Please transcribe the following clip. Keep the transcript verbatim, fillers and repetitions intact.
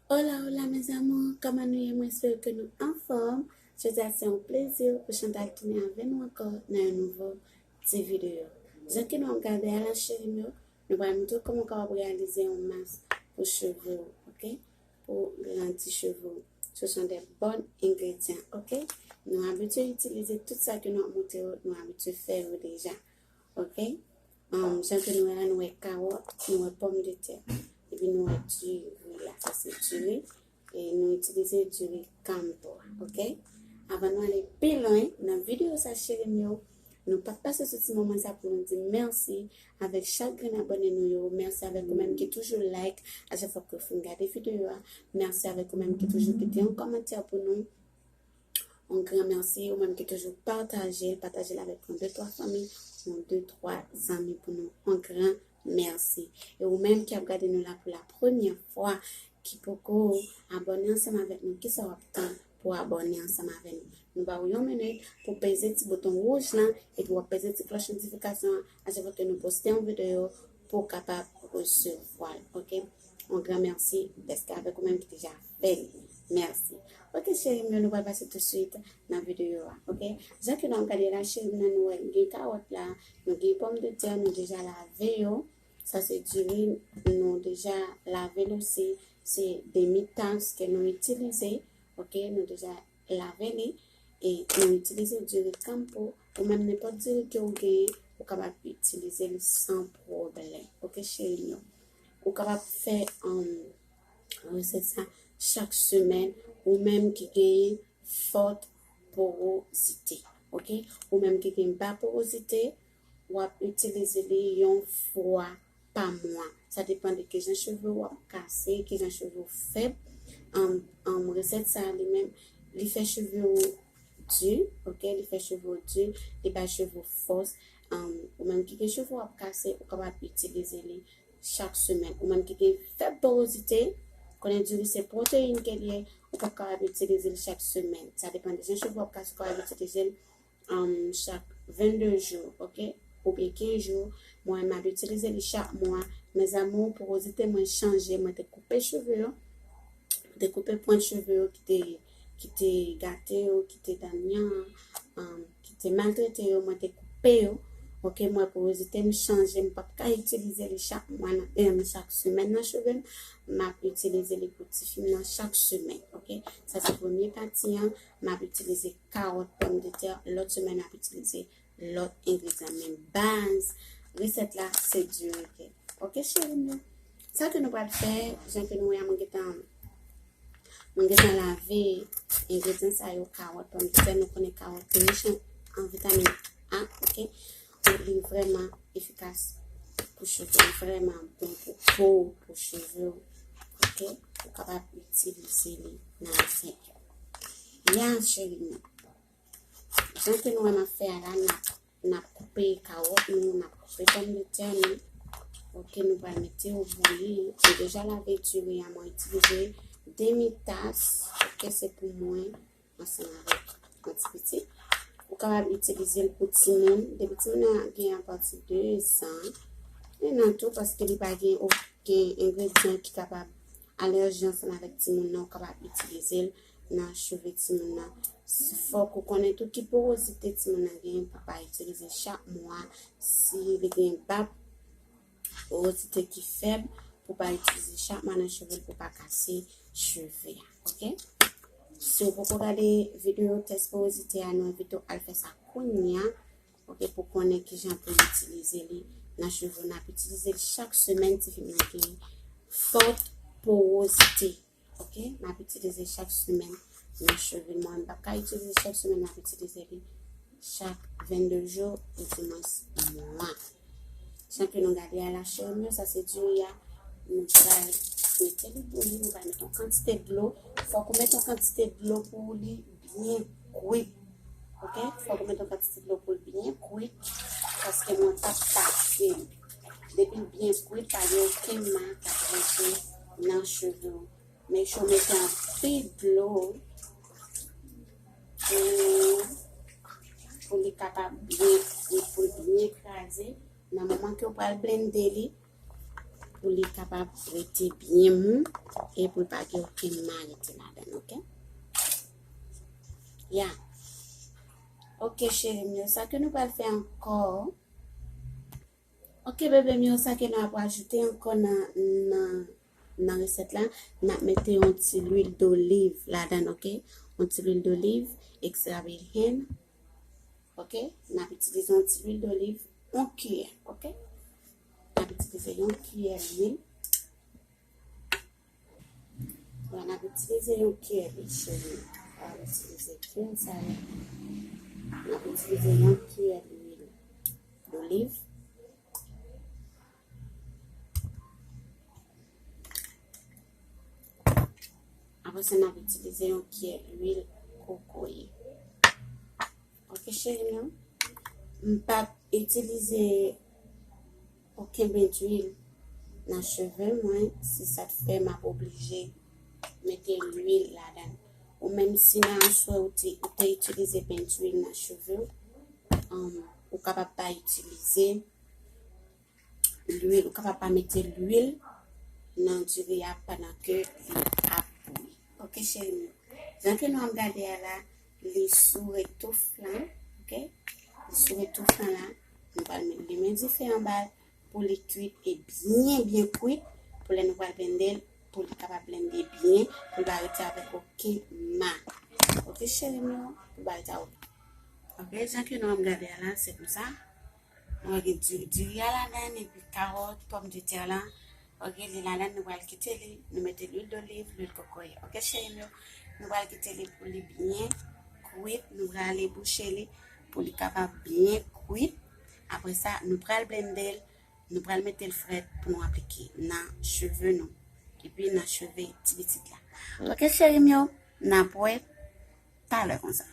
Hola, hola, mes amours, kòman nou ye? Mwen espere ke nou anfòm. Jodi a se yon plezi pou Chantal tounen avè nou ankò nan yon nouvo ti videyo. Jan ke nou ap gade a la, cheri m yo, nou pral montre kòman w kapab reyalize yon mask pou cheve w, ok? Pou grandi cheve w. Ce sont des bons ingrédients, ok? Nou abitye itilize tout sa ke nou ap montre yo, nou abitye fè yo deja, ok? Um, jan ke nou wè la, nou wè kawòt, nou wè pòmdetè, epi nou wè diri la, sa se diri, e nou itilize diri kanpo a, ok? Avan nou ale pi lwen nan videyo sa, cheri m yo, nou p ap pase sou ti moman sa pou nou di mèsi avèk chak grenn abòne nou yo, mèsi avèk ou menm ki toujou like a chak fwa ke w fin gade videyo a, mèsi avèk ou menm ki toujou kite yon kòmantè pou nou. Yon gran mèsi, ou menm ki toujou pataje l, pataje l avèk yon de twa fanmi, yon de twa zanmi pou nou. Yon gran mèsi. E ou menm ki ap gade nou la pou la premyè fwa, ki poko abòne ansanm avèk nou, kisa w ap tann pou abòne ansanm avè nou? Nou ba w yon minit pou peze ti bouton wouj lan, epi w ap peze ti klòch notifikasyon an, a chak fwa ke nou poste yon videyo, pou w kapab resevwa l, ok? Yon gran mèsi, dèske avèk ou menm ki deja fè li. Mèsi. Ok, cheri m yo, nou pral pase tousuit nan videyo a, ok? Jan ke nou ap gade la, cheri m nan, nou wè gen kawòt la, nou gen pòmdetè, nou deja lave yo. Sa se diri, nou deja lave l osi. Se demi tas ke nou itilize, ok? Nou deja lave li, e nou itilize diri kanpo, ou menm nenpòt diri ke ou genyen, ou kapab itilize l san pwoblèm. Ok, cheri m yo? Ou kapab fè, um, resèt sa chak semèn, ou menm ki genyen fòt porozite, ok? Ou menm ki gen ba porozite, w ap itilize li yon fwa pa mwa. Sa depann de kijan cheve w ap kase, kijan cheve w fèb. Ann, ann, resèt sa a li menm, li fè cheve w di, ok? Li fè cheve w di, li bay cheve w fòs. Ann, ou menm ki gen cheve w ap kase, ou kapab itilize li chak semèn. Ou menm ki gen fèb porozite, konnen diri se pwoteyin ke l ye, ou p ap kapab itilize l chak semèn. Sa depann de jan cheve w ap kase, ou kapab itilize l um, chak vennde jou, ok? Oubyen kenz jou. Mwen, m ap itilize li chak mwa. Mes amours, porozite mwen chanje. Mwen te koupe cheve yo. Mwen te koupe pwent cheve yo ki te, ki te gate yo, ki te danyan, um, ki te maltrete yo. Mwen te koupe yo. Ok, mwen porozite m chanje. M p ap ka itilize li chak mwa, nan, em, chak semèn nan cheve m. M ap itilize li pou tifi m nan chak semèn, ok? Sa se premye pati an. M ap itilize kawòt, pòmdetè, lòt semèn m ap itilize lòt engredyan. Men baz resèt la, se diri ke. Ok, cheri m yo? Sa ke nou pral fè, jan ke nou wè a, mwen gentan, mwen gentan lave engredyan sa yo, kawòt, pòmdetè, nou konnen kawòt riche an vitamin A, ok? Donk, li vrèman efikas pou cheve, li vrèman bon pou po, pou cheve, ok? Ou kapab itilize li nan resèt yo. Ya, cheri m yo. Jan ke nou wè m ap fè a la, n ap, n ap koupe kawòt nou, n ap koupe pòmdetè nou. Ok, nou pral mete yo bouyi. Mwen deja lave diri a, mwen itilize demi tas. Ok, se pou mwen, ansanm avèk yon ti piti. Ou kapab itilize l pou timoun. Depi timoun nan gen apati de zan, e nan tou, paske li pa gen okenn engredyan ki kapab alèji ansanm avèk timoun nan, ou kapab itilize l nan cheve timoun nan. Fòk ou konnen tou ki porozite timoun nan genyen pou pa itilize chak mwa. Si li gen ba porozite ki fèb, pou pa itilize chak mwa nan cheve l pou pa kase cheve a, ok? Si w poko gade videyo tès porozite a, nou envite w al fè sa kounye a, ok, pou konnen kijan pou itilize li nan cheve w. N ap itilize l chak semèn, tifi m nan gen fòt porozite. Ok, m ap itilize chak semèn nan cheve m. Mwen, m p ap ka itilize chak semèn, m ap itilize li chak vennde jou, oudimwens mwa. Jan ke nou gade a la, cheri m yo, sa se diri a. Nou pral mete li bouyi, nou pral mete yon kantite dlo. Fòk ou mete yon kantite dlo pou li byen kwit. Ok, fòk ou mete yon kantite dlo pou li byen kwit. Paske mwen p ap pase. Depi l byen kwit, pa gen okenn ma k ap rete nan cheve w. Men si w mete anpil dlo pou, pou li kapab byen, pou l byen kraze. Nan moman ke w pral blende li, pou li kapab rete byen mou e pou l pa gen okenn ma rete ladan l, oke? Ya. Oke, cheri m yo, sa ke nou pral fè ankò. Oke, bebe m yo, sa ke n ap ajoute ankò nan, nan, nan resèt la, n ap mete yon ti lwil doliv ladan l, oke? Yon ti lwil doliv, extra virgen, oke? N ap itilize yon ti lwil doliv, yon kiyè, oke? N ap itilize yon kiyè lwil. Bon, n ap itilize yon kiyè lwil, cheri. N ap itilize kiyè sa yo. N ap itilize yon kiyè lwil doliv. Apre sa, n ap itilize yon kiyè lwil kokoye. Oke, cheri m yo. M p ap itilize okenn bendwil nan cheve mwen, se sa k fè m ap oblije mete lwil ladan l. Ou menm si nan swè ou te, ou te itilize bendwil nan cheve w, um, ou kapab pa itilize lwil, ou kapab pa mete lwil nan diri a pandan ke li ap bouyi. Oke, cheri m yo. Jan ke nou ap gade a la, li sou retouf lan, oke? Li sou retouf lan la. Nou pral met limen dife anba l pou li kwit e byen, byen kwit. Pou lè nou pral blende l, pou li kapab blende byen, pou li pa rete avèk okenn ma. Oke, cheri m yo, pou li pa rete avèk. Oke, jan ke nou ap gade a la, se konsa. Nou gen di-, diri a ladan, epi kawòt, pòmdetè la. Oke, li ladan, nou pral kite li. Nou mete lwil doliv, lwil kokoye. Oke, cheri m yo, nou pral kite li pou li byen kwit. Nou pral ale bouche li pou li kapab byen kwit. Apre sa, nou pral blende l. Nou pral mete l frèt pou nou aplike nan cheve nou. Epi nan cheve ti pitit la. Oke, cheri m yo, n ap wè talè konsa.